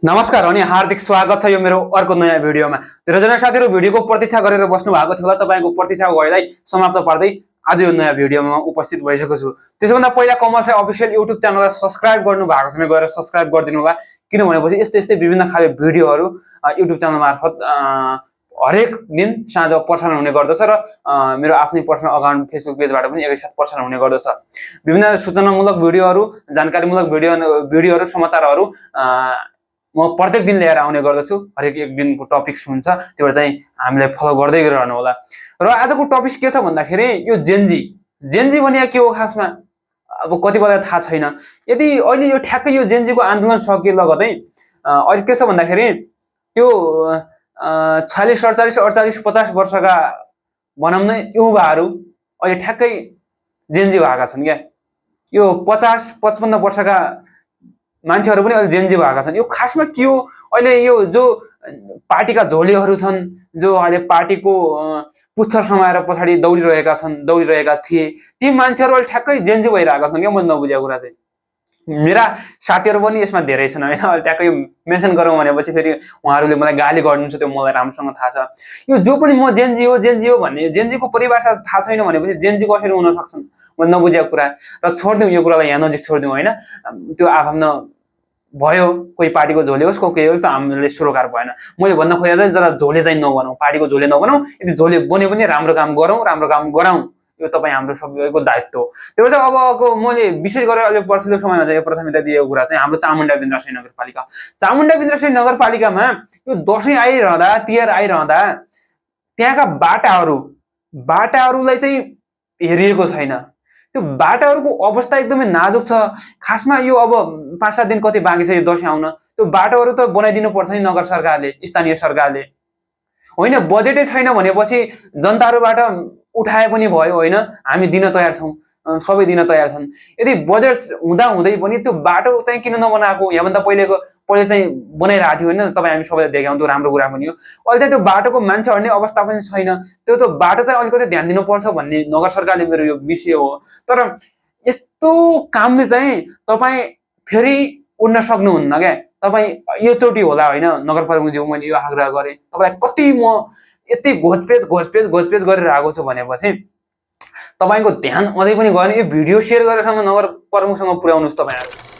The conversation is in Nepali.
नमस्कार अनि हार्दिक स्वागत छ यो मेरो अर्को नयाँ भिडियोमा। धेरैजना साथीहरु भिडियोको प्रतीक्षा गरेर बस्नु भएको थियो होला। तपाईको प्रतीक्षा भएलाई समाप्त पार्दै आज यो नयाँ भिडियोमा उपस्थित भइसकेको छु। त्यसैभन्दा पहिला कमर्सियल अफिसियल युट्युब च्यानललाई सब्स्क्राइब गर्नु भएको छ भने गएर सब्स्क्राइब गरिदिनु होला। किनभनेपछि यस्तै विभिन्न खाले भिडियोहरु युट्युब च्यानल मार्फत हरेक दिन साँझ प्रसारण हुने गर्दछ र मेरो आफ्नै पर्सनल अकाउन्ट फेसबुक पेजबाट पनि एकैसाथ प्रसारण हुने गर्दछ। विभिन्न सूचनामूलक भिडियोहरु, जानकारीमूलक भिडियोहरु, समाचारहरु म प्रत्येक दिन लिएर आउने गर्दछु। हरेक एक दिनको टपिक्स हुन्छ, त्यो चाहिँ हामीले फलो गर्दै गइरहनु होला। र आजको टपिक के छ भन्दाखेरि यो जेनजी भने के हो खासमा अब कतिपयलाई थाहा छैन। यदि अहिले यो ठ्याक्कै यो जेनजीको आन्दोलन सकिए लगतै अहिले के छ भन्दाखेरि त्यो 46 48 48 50 वर्षका भनौं न युवाहरू अहिले ठ्याक्कै जेनजी भएका छन् क्या। यो 50 55 वर्षका मान्छेहरु पनि अहिले जेनजी भएका छन्। यो खासमा के हो, अहिले यो जो पार्टीका झोलेहरु छन्, जो अहिले पार्टीको पुच्छर समाएर पछाडी दौडिरहेका थिए, ती मान्छेहरु अहिले ठ्याक्कै जेनजी भइरहेका छन् के। मैले नबुझेको कुरा चाहिँ मेरा साथीहरु पनि यसमा धेरै छन् हैन। अहिले ट्याक्कै मेन्सन गरौँ भनेपछि फेरि उहाँहरुले मलाई गाली गर्नुहुन्छ, त्यो मलाई राम्रोसँग थाहा छ। यो जो पनि म जेनजी हो भन्ने जेनजीको परिभाषा थाहा छैन भनेपछि जेनजी कसरी हुन सक्छन् मैले नबुझेको कुरा। र छोड्दिउँ यो कुरालाई, यहाँ नजिक छोड्दिउँ हैन। त्यो आफ्नो भयो, कोही पार्टीको झोले होस्, कोही होस्, त हामीले सरोकार भएन। मैले भन्न खोजेको चाहिँ जरा झोले चाहिँ नबनौं, पार्टीको झोले नबनौं। यदि झोले बने पनि राम्रो काम गरौँ, यो तपाईँ हाम्रो सबैको दायित्व हो। त्यो चाहिँ अबको मैले विशेष गरेर अहिले पछिल्लो समयमा चाहिँ प्राथमिकता दिएको कुरा चाहिँ हाम्रो चामुण्डा बिन्द्रासरी नगरपालिका। चामुण्डा बिन्द्रासरी नगरपालिकामा यो दशैं आइरहँदा, तिहार आइरहँदा त्यहाँका बाटाहरूलाई चाहिँ हेरिएको छैन। त्यो बाटाहरुको अवस्था एकदमै नाजुक छ। खासमा यो अब 5-7 दिन कति बाँकी छ यो दशैं आउन, त्यो बाटोहरु त बनाइदिनु पर्छ नि नगर सरकारले, स्थानीय सरकारले। होइन बजेटै छैन भनेपछि जनताहरुबाट उठाए पनि भयो होइन, हामी दिन तयार छौं, सबै दिन तयार छन्। यदि बजेट हुँदा हुँदै पनि त्यो बाटो चाहिँ किन नबनाएको, यहाँभन्दा पहिले चाहिँ बनाइरहेको थियो होइन। तपाई हामी सबैले देख्यौं, त्यो राम्रो कुरा पनि हो। अहिले चाहिँ त्यो बाटोको मान्छे हड्ने अवस्था पनि छैन। त्यो बाटो चाहिँ अलिकति ध्यान दिनुपर्छ भन्ने नगर सरकारले मेरो यो विषय हो। तर यस्तो कामले चाहिँ तपाई फेरि उड्न सक्नुहुन्न क्या। तपाई यो चोटी होला होइन नगर प्रमुखज्यू, मैले यो आग्रह गरे तपाईलाई कति म यति घोचपेच गरिरहेको छु भनेपछि तपाईको ध्यान अझै पनि गएन। यो भिडियो शेयर गरेर नगर प्रमुखसँग पुर्याउनुस् तपाईहरु।